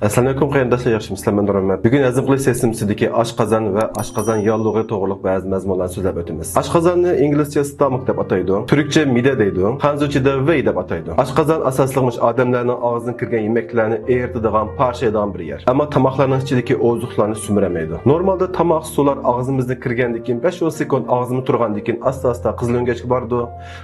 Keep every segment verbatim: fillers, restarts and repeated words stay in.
ئەسسالامۇئەلەيكۇم قېرىنداشلار، ياخشىمۇسىلەر؟ مەن رەھمەت. بۈگۈن ھەزىم قىلىش سىستېمىسىدىكى ئاشقازان ۋە ئاشقازان ياللۇغى توغرۇلۇق بەزى مەزمۇنلارنى سۆزلەپ ئۆتىمىز. ئاشقازاننى ئىنگلىزچە ستامك دەپ ئاتايدۇ، تۈركچە مىدە دەيدۇ، خەنزۇچىدا ۋېي دەپ ئاتايدۇ. ئاشقازان ئاساسلىقى مۇشۇ ئادەملەرنىڭ ئاغزىدىن كىرگەن يېمەكلەرنى ئېرىتىدىغان، پارچىلايدىغان بىر يەر. ئەمما تاماقلارنىڭ ئىچىدىكى ئوزۇقلارنى سۈمۈرەلمەيدۇ. نورمالدا تاماق، سۇلار ئاغزىمىزدىن كىرگەندىن كېيىن بەش ئون سېكۇنت ئاغزىمىزدا تۇرغاندىن كېيىن ئاستا-ئاستا قىزىل ئۆڭگەچكە بارىدۇ.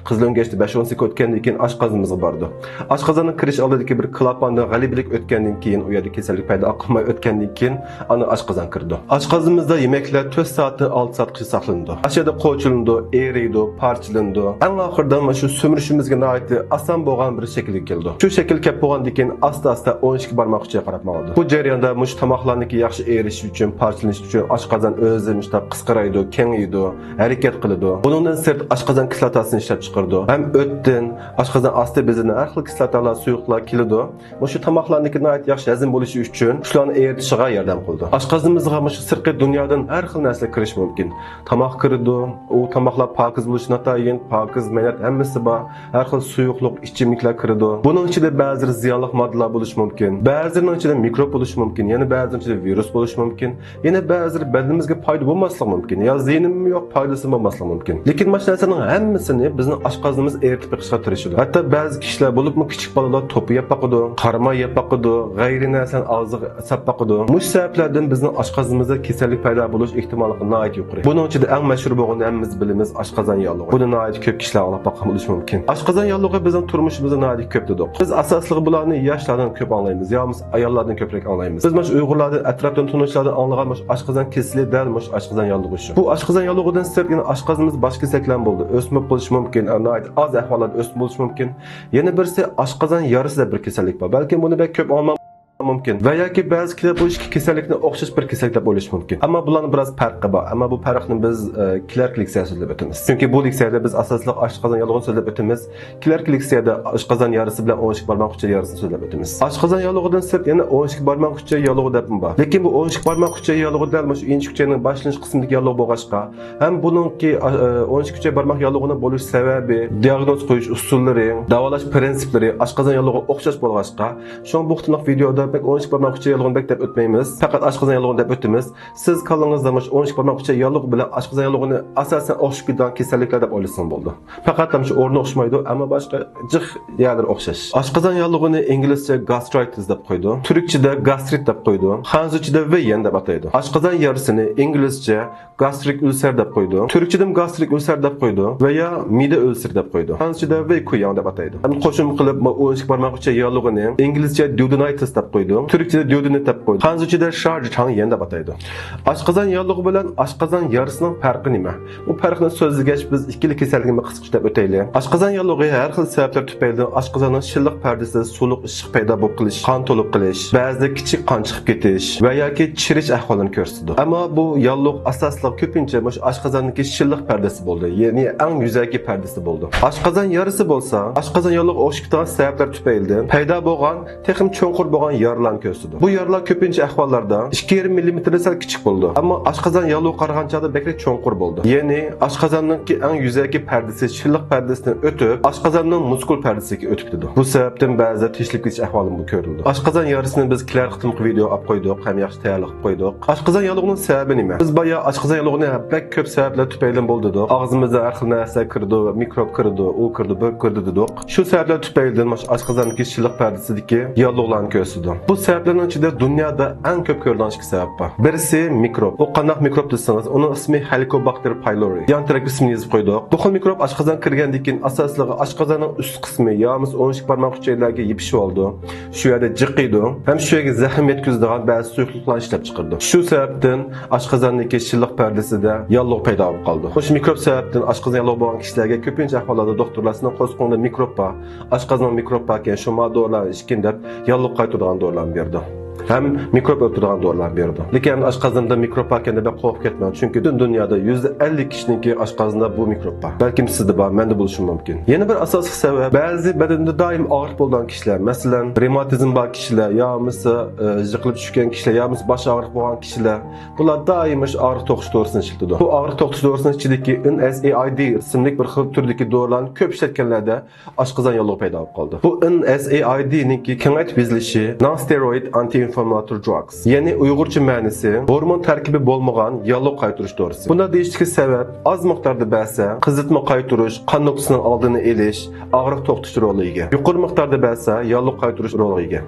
قىزىل ئۆڭگەچتە بەش ئون سېكۇنت ئۆتكەندىن كېيىن ئاشقازىنىمىزغا بارىدۇ. ئاشقازاننىڭ كىرىش ئالدىدىكى بىر كلاپاندىن غەلىبىلىك ئۆتكەندىن كېيىن، ئۇ يەردە كېسەللىك پەيدا قىلماي ئۆتكەندىن كېيىن ئاندىن ئاشقازان كىرىدۇ. ئاشقازىنىمىزدا يېمەكلەر تۆت سائەتتىن ئالتە سائەتقىچە ساقلىنىدۇ. ئاشۇ يەردە قوچۇلىنىدۇ، ئېرىيدۇ، پارچىلىنىدۇ. ئەڭ ئاخىرىدا مانا شۇ سۈمۈرۈشىمىزگە ناھايىتى ئاسان بولغان بىر شەكىلگە كېلىدۇ. شۇ شەكىل كەپ بولغاندىن كېيىن ئاستا-ئاستا ئون ئىككى بارماق ئۈچىگە قاراپ ماڭىدۇ. بۇ جەرياندا مۇشۇ تاماقلارنىڭكى ياخشى ئېرىشىش ئۈچۈن، پارچىلىنىش ئۈچۈن ئاشقازان ئۆزى مۇشۇنداق قىسقىرايدۇ، كېڭىيىدۇ، ھەرىكەت قىلىدۇ. بۇنىڭدىن سىرت ئاشقازان كىسلاتاسىنى ئىشلەپ چىقىرىدۇ. ھەم ئۆتتىن، ئاشقازان ئاستى بېزىدىن ھەر خىل كىسلاتالار، سۇيۇقلار كېلىدۇ. مۇشۇ تاماقلارنىڭكى ناھايىتى ياخشى ھەزىم بولۇشى ئۈچۈن شۇلارنى ئېرىتىشىغا ياردەم قىلىدۇ. ئاشقازىنىمىزغا مۇشۇ سىرتقى دۇنيادىن ھەر خىل نەرسىلەر كىرىشى مۇمكىن. تاماق كىرىدۇ، ئۇ تاماقلار پاكىز بولۇشى ناتايىن، پاكىز، مەينەت ھەممىسى بار. ھەر خىل سۇيۇقلۇق، ئىچىملىكلەر كىرىدۇ. بۇنىڭ ئىچىدە بەزىلىرى زىيانلىق ماددىلار بولۇشى مۇمكىن. بەزىلىرىنىڭ ئىچىدە مىكروب بولۇشى مۇمكىن. يەنە بەزىلىرىنىڭ ئىچىدە ۋىرۇس بولۇشى مۇمكىن. يەنە بەزىلىرى بەدىنىمىزگە پايدا بولماسلىقى مۇمكىن. يا زىيىنىمۇ يوق، پايدىسىمۇ بولماسلىقى مۇمكىن. لېكىن مانا شۇ نەرسىنىڭ ھەممىسىنى بىزنىڭ ئاشقازىنىمىز ئېرىتىپ بېقىشقا تىرىشىدۇ. ھەتتا بەزى كىشىلەر، بولۇپمۇ كىچىك بالىلار توپا يەپ باقىدۇ، قاراماي يەپ باقىدۇ، غەيرىي نەرسىلەرنى ئاغزىغا ساپ باقىدۇ. مۇشۇ سەۋەبلەردىن بىزنىڭ ئاشقازىنىمىزدا كېسەللىك پەيدا بولۇش ئېھتىماللىقى ناھايىتى يۇقىرى. بۇنىڭ ئىچىدە ئەڭ مەشھۇر بولغىنى ھەممىمىز بىلىمىز، ئاشقازان ياللۇغى. بۇنى ناھايىتى كۆپ كىشىلەر ئاڭلاپ باققان بولۇشى مۇمكىن. ئاشقازان ياللۇغى بىزنىڭ تۇرمۇشىمىزدا ناھايىتى كۆپ دېدۇق. بىز ئاساسلىقى بۇلارنى ياشلاردىن كۆپ ئاڭلايمىز، يا بولمىسا ئاياللاردىن كۆپرەك ئاڭلايمىز. بىز مانا شۇ ئۇيغۇرلاردىن، ئەتراپتىن تونۇشلاردىن ئاڭلىغان مۇشۇ ئاشقازان كېسىلى دەل مۇشۇ ئاشقازان ياللۇغى شۇ. بۇ ئاشقازان ياللۇغىدىن سىرت يەنە ئاشقازىنىمىز باشقا كېسەكلەر بولىدۇ. ئۆسمە بولۇشى مۇمكىن، ناھايىتى ئاز ئەھۋاللاردا ئۆسمە بولۇشى مۇمكىن. يەنە بىرسى ئاشقازان يارىسى دەپ بىر كېسەللىك بار. بەلكىم بۇنى بەك كۆپ ئاڭلىماڭ مۇمكىن. ۋە ياكى بەزى كىشىلەر بۇ ئىككى كېسەللىكنى ئوخشاش بىر كېسەللىك دەپ ئويلىشى مۇمكىن. ئەمما بۇلارنىڭ بىراز پەرقى بار. ئەمما بۇ پەرقنى بىز، ئە، كېلەركى لېكسىيەدە سۆزلەپ ئۆتىمىز. چۈنكى بۇ لېكسىيەدە بىز ئاساسلىق ئاشقازان ياللۇغىنى سۆزلەپ ئۆتىمىز. كېلەركى لېكسىيەدە ئاشقازان يارىسى بىلەن ئون ئىككى بارماق ئۈچەي يارىسىنى سۆزلەپ ئۆتىمىز. ئاشقازان ياللۇغىدىن سىرت يەنە ئون ئىككى بارماق ئۈچەي ياللۇغى دەپمۇ بار. لېكىن بۇ ئون ئىككى بارماق ئۈچەي ياللۇغى دەل مۇشۇ ئىنچىكە ئۈچەينىڭ باشلىنىش قىسمىدىكى ياللۇغ بولغاچقا، ھەم بۇنىڭكى، ئا، ئا، ئون ئىككى ئۈچەي بارماق ياللۇغىنىڭ بولۇش سەۋەبى، دىئاگنوز قويۇش ئۇسۇللىرى، داۋالاش پىرىنسىپلىرى ئاشقازان ياللۇغىغا ئوخشاش بولغاچقا، شۇڭا بۇ قېتىملىق ۋىدېيودا بەك ئون ئىككى بارماق ئۈچەي ياللۇغىنى بەك دەپ ئۆتمەيمىز. پەقەت ئاشقازان ياللۇغىنى دەپ ئۆتىمىز. سىز كاللىڭىزدا مۇشۇ ئون ئىككى بارماق ئۈچەي ياللۇغى بىلەن ئاشقازان ياللۇغىنى ئاساسەن ئوخشىشىپ كېتىدىغان كېسەللىكلەر دەپ ئويلىسىڭىز بولىدۇ. پەقەت مۇشۇ ئورنى ئوخشىمايدۇ، ئەمما باشقا جىق يەرلىرى ئوخشاش. ئاشقازان ياللۇغىنى ئىنگلىزچە gastritis دەپ قويىدۇ، تۈركچىدە گاسترىت دەپ قويىدۇ، خەنزۇچىدە ۋېيەن دەپ ئاتايدۇ. ئاشقازان يارىسىنى ئىنگلىزچە gastric ulcer دەپ قويىدۇ، تۈركچىدىمۇ gastric ulcer دەپ قويىدۇ ۋە يا مىدە ئۈلسېرى دەپ قويىدۇ. خەنزۇچىدە ۋېي كۇياڭ دەپ ئاتايدۇ. ھەم قوشۇم قىلىپ، مۇ-، ئون ئىككى بارماق ئۈچەي ياللۇغىنى ئىنگلىزچە duodenitis دەپ قويىدۇ، تۈركچىدە ديودېنىت دەپ قويىدۇ، خەنزۇچىدە شارجىچاڭيەن دەپ ئاتايدۇ. ئاشقازان ياللۇغى بىلەن ئاشقازان يارىسىنىڭ پەرقى نېمە؟ بۇ پەرقنى سۆزلىگەچ، بىز ئىككىلا كېسەللىكنى قىسقىچە دەپ ئۆتەيلى. ئاشقازان ياللۇغى ھەر خىل سەۋەبلەر تۈپەيلىدىن ئاشقازاننىڭ شىللىق پەردىسىدە سۇلۇق ئىششىق پەيدا بولۇپ قېلىش، قان تولۇپ قېلىش، بەزىدە كىچىك قان چىقىپ كېتىش ۋە ياكى چىرىش ئەھۋالىنى كۆرسىتىدۇ. ئەمما بۇ ياللۇغ ئاساسلىق كۆپىنچە مۇشۇ ئاشقازاندىكى شىللىق پەردىسى بولىدۇ، يەنى ئەڭ يۈزەكى پەردىسى بولىدۇ. ئاشقازان يارىسى بولسا، ئاشقازان ياللۇغى ئوخشىشىپ كېتىدىغان سەۋەبلەر تۈپەيلىدىن پەيدا بولغان تېخىمۇ چوڭقۇر بولغان يارىلارنى كۆرسىتىدۇ. بۇ يارىلار كۆپىنچە ئەھۋاللاردا ئىككى يېرىم مىللىمېتىردىن سەل كىچىك بولىدۇ. ئەمما ئاشقازان ياللۇغىغا قارىغان چاغدا بەكرەك چوڭقۇر بولىدۇ. يەنى ئاشقازاننىڭكى ئەڭ يۈزەكى پەردىسى، شىللىق پەردىسىدىن ئۆتۈپ، ئاشقازاننىڭ مۇسكۇل پەردىسىگە ئۆتۈپ كېتىدۇ. بۇ سەۋەبتىن بەزىدە تېشىلىپ كېتىش ئەھۋالىمۇ كۆرۈلىدۇ. ئاشقازان يارىسىنى بىز كېلەر قېتىمقى ۋىدېئو ئاپ قويدۇق، ھەم ياخشى تەييارلىق قىلىپ قويدۇق. ئاشقازان ياللۇغىنىڭ سەۋەبى نېمە؟ بىز بايا ئاشقازان ياللۇغىنى بەك كۆپ سەۋەبلەر تۈپەيلىدىن بولىدۇ دېدۇق. ئاغزىمىزدا ھەر خىل نەرسىلەر كىرىدۇ، مىكروب كىرىدۇ، ئۇ كىرىدۇ، بۇ كىرىدۇ دېدۇق. شۇ سەۋەبلەر تۈپەيلىدىن مۇشۇ ئاشقازاندىكى شىللىق پەردىسىدىكى ياللۇغلارنى كۆرسىتىدۇ. بۇ سەۋەبلەرنىڭ ئىچىدە دۇنيادا ئەڭ كۆپ كۆرۈلىدىغان ئىككى سەۋەب بار. بىرسى مىكروب. ئۇ قانداق مىكروب دېسىڭىز، ئۇنىڭ ئىسمى Helicobacter pylori. يان تەرەپ ئىسمىنى يېزىپ قويدۇق. بۇ خىل مىكروب ئاشقازان كىرگەندىن كېيىن ئاساسلىقى ئاشقازاننىڭ ئۈست قىسمى يا بولمىسا ئون ئىككى بارماق ئۈچەيلەرگە يېپىشىۋالىدۇ. شۇ يەردە جىقىيدۇ ھەم شۇ يەرگە زەخىم يەتكۈزىدىغان بەزى سۇيۇقلۇقلارنى ئىشلەپ چىقىرىدۇ. شۇ سەۋەبتىن ئاشقازاندىكى شىللىق پەردىسىدە ياللۇغ پەيدا بولۇپ قالىدۇ. مۇشۇ مىكروب سەۋەبتىن ئاشقازان ياللۇغى بولغان كىشىلەرگە كۆپىنچە ئەھۋاللاردا دوختۇرلار سېنىڭ قورسىقىڭدا مىكروب بار، ئاشقازىنىڭدا مىكروب باركەن، شۇ ما دورىلارنى ئىچكىن دەپ ياللۇغ قايتۇرىدىغان دورىلارنى بېرىدۇ. ھەم مىكروب ئۆلتۈرىدىغان دورىلارنى بېرىدۇ. لېكىن ئاشقازىنىدا مىكروب باركەن دەپ بەك قورقۇپ كەتمەڭ، چۈنكى پۈتۈن دۇنيادا يۈزدە ئەللىك كىشىنىڭكى ئاشقازىنىدا بۇ مىكروب بار. بەلكىم سىزدە بار، مەندە بولۇشى مۇمكىن. يەنە بىر ئاساسلىق سەۋەب، بەزى بەدەندە دائىم ئاغرىق بولىدىغان كىشىلەر، مەسىلەن، رېماتىزم بار كىشىلەر يا بولمىسا، ئى، يىقىلىپ چۈشكەن كىشىلەر يا بولمىسا باش ئاغرىق بولغان كىشىلەر، بۇلار دائىم مۇشۇ ئاغرىق توختىتىش دورىسىنى ئىشلىتىدۇ. بۇ ئاغرىق توختىتىش دورىسىنىڭ ئىچىدىكى ئېن ئېس ئەي ئاي دى ئىسىملىك بىر خىل تۈردىكى دورىلارنى كۆپ ئىشلەتكەنلەردە ئاشقازان ياللۇغى پەيدا بولۇپ قالىدۇ. بۇ ئېن ئېس ئەي ئاي دىنىڭكى كېڭەيتىپ يېزىلىشى نون ستېرويد ئانتى ئىنفلاماتورى دراگس، يەنى ئۇيغۇرچە مەنىسى ھورمون تەركىبى بولمىغان ياللۇغ قايتۇرۇش دورىسى. بۇنداق دېيىشتىكى سەۋەب، ئاز مىقداردا بەرسە، قىزىتما قايتۇرۇش، قان نۆكتىسىنىڭ ئالدىنى ئېلىش، ئاغرىق توختىتىش رولىغا ئىگە. يۇقىرى مىقداردا بەرسە، ياللۇغ قايتۇرۇش رولىغا ئىگە.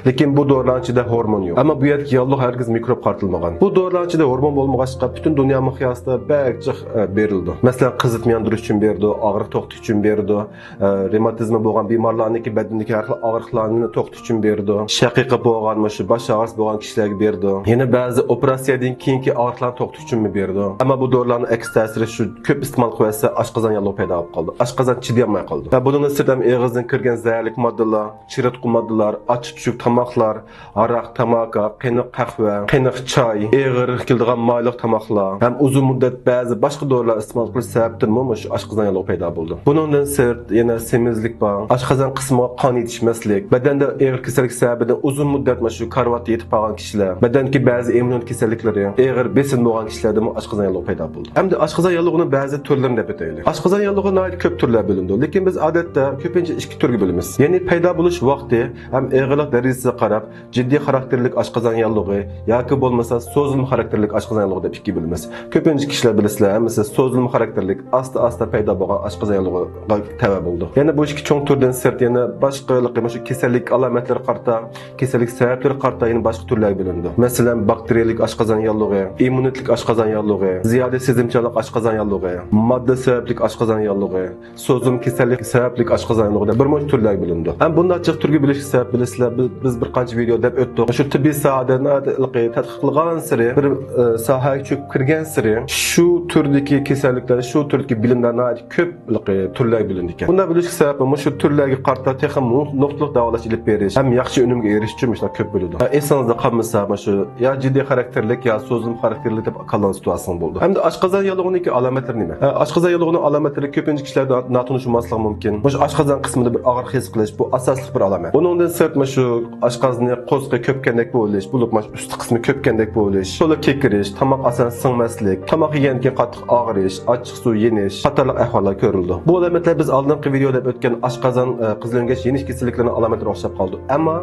لېكىن بۇ دورىلارنىڭ ئىچىدە ھورمون يوق. ئەمما بۇ يەردىكى ياللۇغ ھەرگىز مىكروب قارىتىلمىغان. بۇ دورىلارنىڭ ئىچىدە ھورمون بولمىغاچقا، پۈتۈن دۇنيا مىقياسىدا بەك جىق، ئە، بېرىلىدۇ. مەسىلەن، قىزىتما ياندۇرۇش ئۈچۈن بېرىدۇ، ئاغرىق توختىتىش ئۈچۈن بېرىدۇ، ئە، رېماتىزمى بولغان بىمارلارنىڭكى بەدىنىدىكى ھەر خىل ئاغرىقلارنى توختىتىش ئۈچۈن بېرىدۇ. شەقىقە بولغان، مۇشۇ باش ئاغرىسى بولغان كىشىلەرگە بېرىدۇ. يەنە بەزى ئوپېراتسىيەدىن كېيىنكى ئاغرىقلارنى توختىتىش ئۈچۈنمۇ بېرىدۇ. ئەمما بۇ دورىلارنىڭ ئەكس تەسىرى شۇ، كۆپ ئىستېمال قىلىۋەتسە، ئاشقازان ياللۇغى پەيدا بولۇپ قالىدۇ. ئاشقازان چىدىيالماي قالىدۇ. ۋە بۇنىڭدىن سىرت ھەم ئېغىزدىن كىرگەن زەھەرلىك ماددىلار، چىرىتقۇ ماددىلار، ئاچچىق-چۈچۈك تاماقلار، ھاراق، تاماكا، قېنىق قەھۋە، قېنىق چاي، ئېغىر كېلىدىغان مايلىق تاماقلار ھەم ئۇزۇن مۇددەت بەزى باشقا دورىلار ئىستېمال قىلىش سەۋەبىدىنمۇ مۇشۇ ئاشقازان ياللۇغى پەيدا بولىدۇ. بۇنىڭدىن سىرت يەنە سېمىزلىك بار، ئاشقازان قىسمىغا قان يېتىشمەسلىك، بەدەندە ئېغىر كېسەللىك سەۋەبىدىن ئۇزۇن مۇددەت مۇشۇ كارىۋاتتا يېتىپ قالغان كىشىلەر، بەدەندىكى بەزى ئىممۇنىتېت كېسەللىكلىرى، ئېغىر بېسىم بولغان كىشىلەردىمۇ ئاشقازان ياللۇغى پەيدا بولىدۇ. ئەمدى ئاشقازان ياللۇغىنىڭ بەزى تۈرلىرىنى دەپ ئۆتەيلى. ئاشقازان ياللۇغى ناھايىتى كۆپ تۈرلەرگە بۆلۈنىدۇ، لېكىن بىز ئادەتتە كۆپىنچە ئىككى تۈرگە بۆلىمىز. يەنى پەيدا بولۇش ۋاقتى ھەم ئېغىرلىق دەرىجىسىگە قاراپ، جىددىي خاراكتېرلىك ئاشقازان ياللۇغى ياكى بولمىسا سوزۇلما خاراكتېرلىك ئاشقازان ياللۇغى دەپ ئىككىگە بۆلىمىز. كۆپىنچە كىشىلەر بىلىسىلەر، ھەممىسى سوزۇلما خاراكتېرلىك، ئاستا-ئاستا پەيدا بولغان ئاشقازان ياللۇغىغا تەۋە بولىدۇ. يەنە بۇ ئىككى چوڭ تۈردىن سىرت يەنە باشقا ھېلىقى مۇشۇ كېسەللىك ئالامەتلىرىگە قارىتا، كېسەللىك سەۋەبلىرىگە قارىتا يەنە باشقا تۈرلەرگە بۆلۈنىدۇ. مەسىلەن، باكتېرىيەلىك ئاشقازان ياللۇغى، ئىممۇنىتېتلىك ئاشقازان ياللۇغى، زىيادە سېزىمچانلىق ئاشقازان ياللۇغى، ماددا سەۋەبلىك ئاشقازان ياللۇغى، سوزۇلما كېسەللىك سەۋەبلىك ئاشقازان ياللۇغى دەپ بىر مۇنچە تۈرلەرگە بۆلۈنىدۇ. ھەم بۇنداق جىق تۈرگە بۆلۈشكە سەۋەب بىلىسىلەر، بىز، بىز بىر قانچە ۋىدېو دەپ ئۆتتۇق. شۇ تېببىي ساھەدە ناھايىتى ھېلىقى تەتقىق قىلغانسېرى، بىر، ئە، ساھەگە چۆكۈپ كىرگەنسېرى، شۇ تۈردىكى كېسەللىكلەر، شۇ تۈردىكى بىلىملەر ناھايىتى كۆپ ھېلىقى تۈرلەرگە بۆلۈندىكەن. بۇنداق بۆلۈشكە سەۋەب مۇشۇ تۈرلەرگە قارىتا تېخىمۇ نۇقتىلىق داۋالاش ئېلىپ بېرىش ھەم ياخشى ئۈنۈمگە ئېرىشىش ئۈچۈن مۇشۇنداق كۆپ بۆلىدۇ. ھە، ئېسىڭىزدە قالمىسا، مۇشۇ يا جىددىي خاراكتېرلىك، يا سوزۇلما خاراكتېرلىك دەپ كاللىڭىزدا تۇتۇۋالسىڭىز بولىدۇ. ئەمدى ئاشقازان ياللۇغىنىڭكى ئالامەتلىرى نېمە؟ ھە، ئاشقازان ياللۇغىنىڭ ئالامەتلىرى كۆپىنچە كىشىلەردە ناتونۇش بولماسلىقى مۇمكىن. مۇشۇ ئاشقازان قىسمىدا بىر ئاغرىق ھېس قىلىش، بۇ ئاساسلىق بىر ئالامەت. ئۇنىڭدىن سىرت، مۇشۇ ئاشقازىنى قورسىقى كۆپكەندەك بولۇش، بولۇپمۇ ئۈستى قىسمى كۆپكەندەك بولۇش، تولا كېكىرىش، تاماق ئاسان سىڭمەسلىك، تاماق يېگەندىن كېيىن قاتتىق ئاغرىش، ئاچچىق سۇ يېنىش قاتارلىق ئەھۋاللار كۆرۈلىدۇ. بۇ ئالامەتلەر بىز ئالدىنقى ۋىدېيو دەپ ئۆتكەن ئاشقازان، ئە، قىزىل ئۆڭگەچ يېنىش كېسەللىكلىرىنىڭ ئالامەتلىرىگە ئوخشاپ قالىدۇ. ئەمما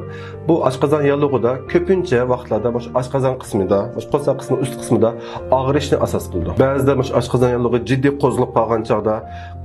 بۇ ئاشقازان ياللۇغىدا كۆپىنچە ۋاقىتلاردا مۇشۇ ئاشقازان قىسمىدا، مۇشۇ قورساق قىسمىنىڭ ئۈستى قىسمىدا ئاغرىشنى ئاساس قىلىدۇ. بەزىدە مۇشۇ ئاشقازان ياللۇغى جىددىي قوزغىلىپ قالغان چاغدا،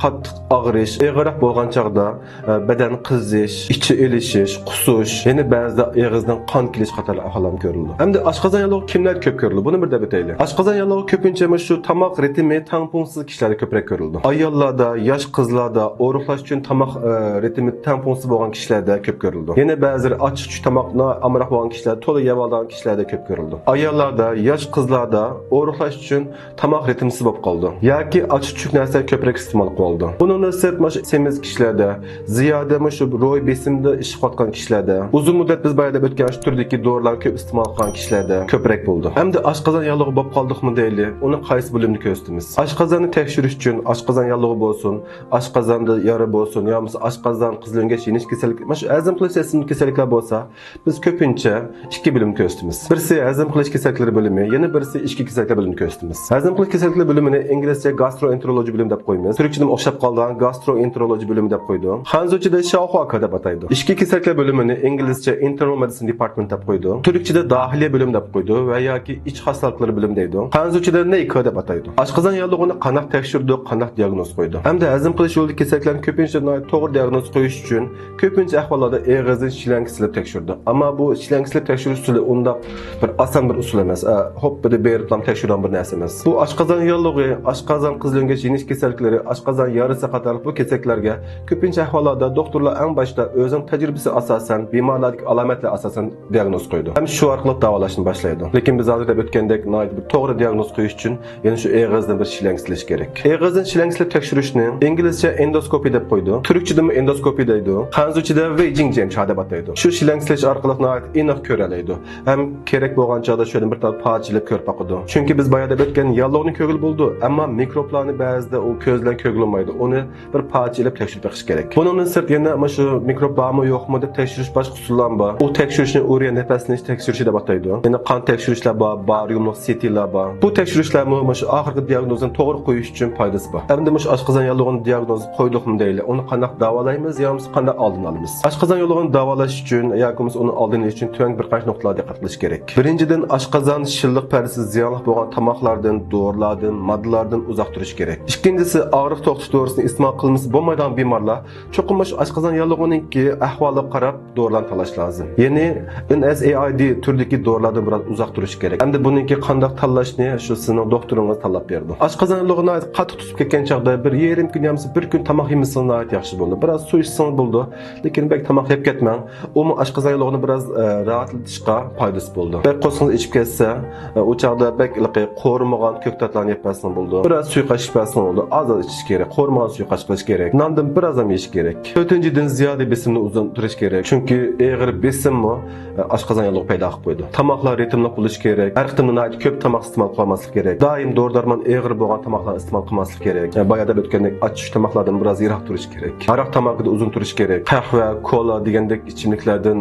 قاتتىق ئاغرىش، ئېغىرراق بولغان چاغدا، ئە، بەدەن قىزىش، ئىچى ئېلىشىش، قۇسۇش، يەنە بەزىدە ئېغىزدىن قان كېلىش قاتارلىق ئەھۋاللار كۆرۈلىدۇ. ئەمدى ئاشقازان ياللۇغى كىملەردە كۆپ كۆرۈلىدۇ؟ بۇنى بىر دەپ ئۆتەيلى. ئاشقازان ياللۇغى كۆپىنچە مۇشۇ تاماق رىتىمى تەڭپۇڭسىز كىشىلەردە كۆپرەك كۆرۈلىدۇ. ئاياللاردا، ياش قىزلاردا، ئورۇقلاش ئۈچۈن تاماق، ئە، رىتىمى تەڭپۇڭسىز بولغان كىشىلەردە كۆپ كۆرۈلىدۇ. يەنە بەزىلىرى ئاچچىق چۈچۈك تاماققا ئامراق بولغان كىشىلەر، تولا يەۋالىدىغان كىشىلەردە كۆپ كۆرۈلىدۇ. ئاياللاردا، ياش قىزلاردا ئورۇقلاش ئۈچۈن تاماق رىتىمسىز بولۇپ قالىدۇ ياكى ئاچچىق چۈچۈك نەرسىلەرنى كۆپرەك ئىستېمال قىلىۋالىدۇ. بۇنىڭدىن سىرت، مۇشۇ سېمىز كىشىلەردە، زىيادە مۇشۇ روھىي بېسىمدا ئىش قىلىۋاتقان كىشىلەردە، ئۇزۇن مۇددەت بىز بايا دەپ ئۆتكەن شۇ تۈردىكى دورىلارنى كۆپ ئىستېمال قىلغان كىشىلەردە كۆپرەك بولىدۇ. ئەمدى ئاشقازان ياللۇغى بولۇپ قالدۇقمۇ دەيلى، ئۇنى قايسى بۆلۈمدە كۆرسىتىمىز؟ ئاشقازاننى تەكشۈرۈش ئۈچۈن ئاشقازان ياللۇغى بولسۇن، ئاشقازاندا يارا بولسۇن، يا بولمىسا ئاشقازان قىزىل ئۆڭگەچ يېنىش كېسەللىكى، مۇشۇ ھەزىم قىلىش سىستېمىسىدىكى كېسەللىكلەر بولسا، بىز كۆپىنچە ئىككى بۆلۈم كۆرسىتىمىز. بىرسى ھەزىم قىلىش كېسەللىكلىرى بۆلۈمى، يەنە بىرسى ئىچكى كېسەللىكلەر بۆلۈمىنى كۆرسىتىمىز. ھەزىم قىلىش كېسەللىكلىرى بۆلۈمىنى ئىنگلىزچە گاستروئېنتېرولوگىيە بۆلۈمى دەپ قويىمىز. تۈركچىدىن ئوخشاپ قالىدىغان گاستروئېنتېرولوگىيە بۆلۈمى دەپ قويىدۇ. خەنزۇچىدا شاۋخۇاكې دەپ ئاتايدۇ. ئىچكى كېسەللىكلەر بۆلۈمىنى ئىنگلىزچە ئىنتېرنال مېدىسىن دېپارتمېنت دەپ قويىدۇ. تۈركچىدە داخىلىيە بۆلۈمى دەپ قويىدۇ ۋە ياكى ئىچ خاسلىقلىرى بۆلۈمى دەيدۇ. خەنزۇچىدا نېيكې دەپ ئاتايدۇ. ئاشقازان ياللۇغىنى قانداق تەكشۈرىدۇ، قانداق دىياگنوز قويىدۇ؟ ھەمدە ھەزىم قىلىش يولىدىكى كېسەللىكلەرنى كۆپىنچە توغرا دىياگنوز قويۇش ئۈچۈن كۆپىنچە ئەھۋاللاردا ئېغىزدىن شىلەڭگە سېلىپ تەكشۈرىدۇ. ئەمما بۇ شىلەڭگە سېلىپ تەكشۈرۈش ئۇسۇلى ئۇنداق بىر ئاسان بىر ئۇسۇل ئەمەس. ئە، ھوپپىدە بېرىپلا تەكشۈرىدىغان بىر نەرسە ئەمەس. بۇ ئاشقازان ياللۇغى، ئاشقازان قىزىل ئۆڭگەچ يېنىش كېسەللىكلىرى، ئاشقازان يارىسى قاتارلىق بۇ كېسەللىكلەرگە كۆپىنچە ئەھۋاللاردا دوختۇرلار ئەڭ باشتا ئۆزىنىڭ تەجرىبىسى ئاساسەن بىمارلار ئالامەتلەر ئاساسەن دىياگنوز قويىدۇ ھەم شۇ ئارقىلىق داۋالاشنى باشلايدۇ. لېكىن بىز ھازىر دەپ ئۆتكەندەك، ناھايىتى بىر توغرا دىياگنوز قويۇش ئۈچۈن يەنە شۇ ئېغىزدىن بىر شىلەڭگە سېلىش كېرەك. ئېغىزدىن شىلەڭگە سېلىپ تەكشۈرۈشنى ئىنگلىزچە ئېندوسكوپىيە دەپ قويىدۇ. تۈركچىدىمۇ ئېندوسكوپىيە دەيدۇ. خەنزۇچىدە ۋېيجىڭجيەنچا دەپ ئاتايدۇ. شۇ شىلەڭگە سېلىش ئارقىلىق ناھايىتى ئېنىق كۆرەلەيدۇ. ھەم كېرەك بولغان چاغدا شۇ يەردىن بىر تال پارچە ئېلىپ كۆرۈپ باقىدۇ. چۈنكى بىز بايا دەپ ئۆتكەن ياللۇغنى كۆرگىلى بولىدۇ، ئەمما مىكروبلارنى بەزىدە ئۇ كۆز بىلەن كۆرگىلى بولمايدۇ. ئۇنى بىر پارچە ئېلىپ تەكشۈرۈپ بېقىش كېرەك. بۇنىڭدىن سىرت يەنە مانا شۇ مىكروب بارمۇ يوقمۇ دەپ تەكشۈرۈش باشقا ئۇسۇللار بار. ئۇ تەكشۈرۈشنى ئۇرىيە نەپەسلىنىش تەكشۈرۈشى دەپ ئاتايدۇ. يەنە قان تەكشۈرۈشلەر بار، بارىيۇملۇق سىتىلار بار. بۇ تەكشۈرۈشلەرمۇ مانا شۇ ئاخىرقى دىياگنوزنى توغرا قويۇش ئۈچۈن پايدىسى بار. ئەمدى مۇشۇ ئاشقازان ياللۇغىنى دىياگنوز قويدۇقمۇ دەيلى، ئۇنى قانداق داۋالايمىز يا بولمىسا قانداق ئالدىنى ئالىمىز؟ ئاشقازان ياللۇغىنى داۋالاش ئۈچۈن ياكى بولمىسا ئۇنىڭ ئالدىنى ئېلىش ئۈچۈن تۆۋەندىكى بىر قانچە نۇقتىلارغا دىققەت قىلىش كېرەك. بىرىنچىدىن، ئاشقازان شىللىق پەردىسى زىيانلىق بولغان تاماقلاردىن، دورىلاردىن، ماددىلاردىن ئۇزاق تۇرۇش كېرەك. ئىككىنچىسى، ئاغرىق توختىتىش دورىسىنى ئىستېمال قىلمىسا بولمايدىغان بىمارلار چوقۇم مۇشۇ ئاشقازان ياللۇغىنىڭكى ئەھۋالىغا قاراپ دورىلارنى تاللاش لازىم. يەنى ئېن سەي ئاي دى تۈرىدىكى دورىلاردىن بىراز ئۇزاق تۇرۇش كېرەك. ئەمدى بۇنىڭكى قانداق تاللاشنى شۇ سىزنىڭ دوختۇرىڭىز تاللاپ بېرىدۇ. ئاشقازان ياللۇغى ناھايىتى قاتتىق تۇتۇپ كەتكەن چاغدا بىر يېرىم كۈن يا بولمىسا بىر كۈن تاماق يېمىسىڭىز ناھايىتى ياخشى بولىدۇ. بىراز سۇ ئىچسىڭىز بولىدۇ، لېكىن بەك تاماق يەپ كەتمەڭ. ئۇمۇ ئاشقازان ياللۇغىنى بىراز، ئە، راھەتلىتىشقا پايدىسى بولىدۇ. بەك قورسىقىڭىز ئېچىپ كەتسە، ئە، ئۇ چاغدا بەك ھېلىقى قورۇمىغان كۆكتاتلارنى يەپ بەرسىڭىز بولىدۇ. بىراز سۇيۇقئاش ئىچىپ بەرسىڭىز بولىدۇ. ئاز ئاز ئىچىش كېرەك. قورۇمىغان سۇيۇقئاش قىلىش كېرەك. ناندىن بىراز ھەم يېيىش كېرەك. تۆتىنچىدىن، زىيادە بېسىمنى ئۇزۇن تۇرۇش كېرەك. چۈنكى ئېغىر بېسىممۇ، ئە، ئاشقازان ياللۇغى پەيدا قىلىپ قويىدۇ. تاماقلار رىتىملىق بولۇشى كېرەك. ھەر قېتىمدا ناھايىتى كۆپ تاماق ئىستېمال قىلالماسلىق كېرەك. دائىم دورا-دەرمان ئېغىر بولغان تاماقلارنى ئىستېمال قىلماسلىق كېرەك. ئە، بايا دەپ ئۆتكەندەك، ئاچچىق تاماقلاردىن بىراز يىراق تۇرۇش كېرەك. ھاراق تاماكىدا ئۇزۇن تۇرۇش كېرەك. قەھۋە، كولا دېگەندەك ئىچىملىكلەردىن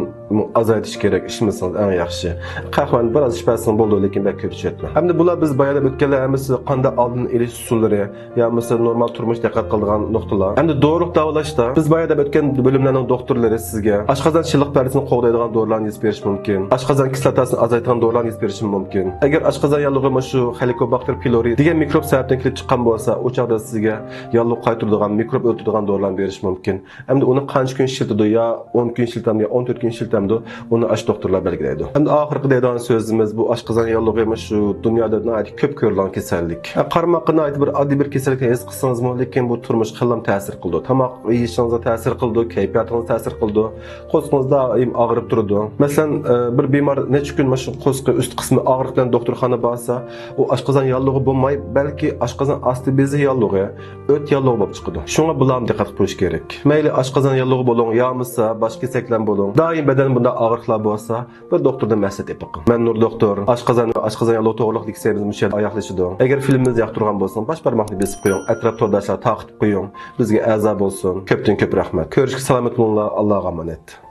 ئازايتىش كېرەك، ئىچمىسىڭىز ئەڭ ياخشى. قەھۋەنى بىراز ئىچىپ بەرسىڭىز بولىدۇ، لېكىن بەك كۆپ ئىچىۋەتمەڭ. ئەمدى بۇلار بىز بايا دەپ ئۆتكەنلەر ھەممىسى قانداق ئالدىنى ئېلىش ئۇسۇللىرى يا بولمىسا نورمال تۇرمۇش دىققەت قىلىدىغان نۇقتىلار. ئەمدى دورىلىق داۋالاشتا بىز بايا دەپ ئۆتكەن بۆلۈملەرنىڭ دوختۇرلىرى سىزگە ئاشقازان شىللىق پەردىسىنى قوغدايدىغان دورىلارنى يېزىپ بېرىشى مۇمكىن. ئاشقازان كىسلاتاسىنى ئازايتىدىغان دورىلارنى يېزىپ بېرىشى مۇمكىن. ئەگەر ئاشقازان ياللۇغى مۇشۇ خېلىكوباكتېر پىلورى دېگەن مىكروب سەۋەبىدىن كېلىپ چىققان بولسا، ئۇ چاغدا سىزگە ياللۇغ قايتۇرىدىغان، مىكروب ئۆلتۈرىدىغان دورىلارنى بېرىشى مۇمكىن. ئەمدى ئۇنى قانچە كۈن ئىشلىتىدۇ، يا ئون كۈن ئىشلىتەمدۇ، يا ئون تۆت كۈن ئىشلىتەمدۇ، ئۇنى ئاشۇ دوختۇرلار بەلگىلەيدۇ. ئەمدى ئاخىرقى دەيدىغان سۆزىمىز، بۇ ئاشقازان ياللۇغى مۇشۇ دۇنيادا ناھايىتى كۆپ كۆرۈلگەن كېسەللىك. ھە، قارىماققا ناھايىتى بىر ئاددىي بىر كېسەللىك ھېس قىلسىڭىزمۇ، لېكىن بۇ تۇرمۇشقا خېلىلا تەسىر قىلىدۇ. تاماق يېيىشىڭىزغا تەسىر قىلىدۇ، كەيپىياتىڭىزغا تەسىر قىلىدۇ، قورسىقىڭىز دائىم ئاغرىپ تۇرىدۇ. مەسىلەن، ئە، بىر بىمار نەچچە كۈن مانا شۇ قورسىقى ئۈست قىسمى ئاغرىق بىلەن دوختۇرخانا بارسا، ئۇ ئاشقازان ياللۇغى بولماي، بەلكى ئاشقازان ئاستى بېزى ياللۇغى، ئۆت ياللۇغى بولۇپ چىقىدۇ. شۇڭا بۇلارمۇ دىققەت قىلىش كېرەك. مەيلى ئاشقازان ياللۇغى بولۇڭ، يا بولمىسا باشقا كېسەكلەر بولۇڭ، دائىم بەدەندە بۇنداق ئاغرىقلار بولسا، بىر دوختۇردىن مەسلىھەت ئېلىپ بېقىڭ. مەن نۇر دوختۇر، ئاشقازان ۋە ئاشقازان ياللۇغى توغرىلىق لېكسىيەمىز مۇشۇ يەردە ئاياغلىشىدۇ. ئەگەر فىلىمىمىزنى ياقتۇرغان بولسىڭىز، باش بارماقنى بېسىپ قويۇڭ، ئەتراپ تورداشلار تارقىتىپ قويۇڭ، بىزگە ئەزا بولسۇن. كۆپتىن كۆپ رەھمەت. كۆرۈشكە سالامەت بولۇڭلار، ئاللاغا ئامانەت.